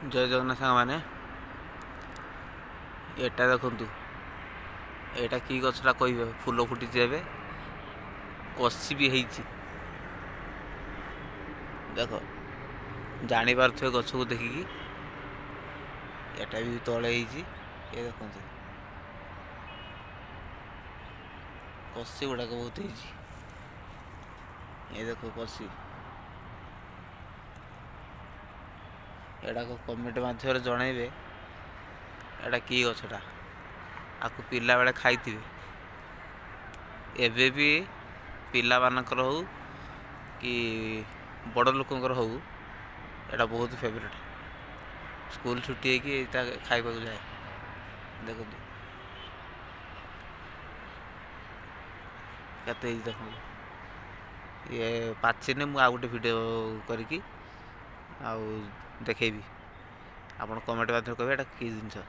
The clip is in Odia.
ଜୟ ଜଗନ୍ନାଥ ସାଙ୍ଗମାନେ। ଏଇଟା ଦେଖନ୍ତୁ, ଏଇଟା କି ଗଛଟା କହିବେ? ଫୁଲ ଫୁଟିଛି, ଏବେ କଷି ବି ହେଇଛି। ଦେଖ, ଜାଣିପାରୁଥିବେ ଗଛକୁ ଦେଖିକି। ଏଟା ବି ତଳେ ହେଇଛି। ଏ ଦେଖନ୍ତୁ, କଷି ଗୁଡ଼ାକ ବହୁତ ହେଇଛି। ଏ ଦେଖ କଷି। ଏଟାକୁ କମେଣ୍ଟ ମାଧ୍ୟମରେ ଜଣାଇବେ, ଏଇଟା କି ଗଛଟା। ଆକୁ ପିଲାବେଳେ ଖାଇଥିବେ। ଏବେ ବି ପିଲାମାନଙ୍କର ହଉ କି ବଡ଼ ଲୋକଙ୍କର ହଉ, ଏଇଟା ବହୁତ ଫେଭରେଟ୍। ସ୍କୁଲ ଛୁଟି ହେଇକି ଏଇଟା ଖାଇବାକୁ ଯାଏ। ଦେଖନ୍ତୁ କେତେ ହେଇଛି, ଦେଖନ୍ତୁ। ଇଏ ପାଚିନି, ମୁଁ ଆଉ ଗୋଟେ ଭିଡ଼ିଓ କରିକି ଆଉ ଦେଖେଇବି। ଆପଣ କମେଣ୍ଟ ମାଧ୍ୟମରେ କହିବେ ଏଇଟା କି ଜିନିଷ।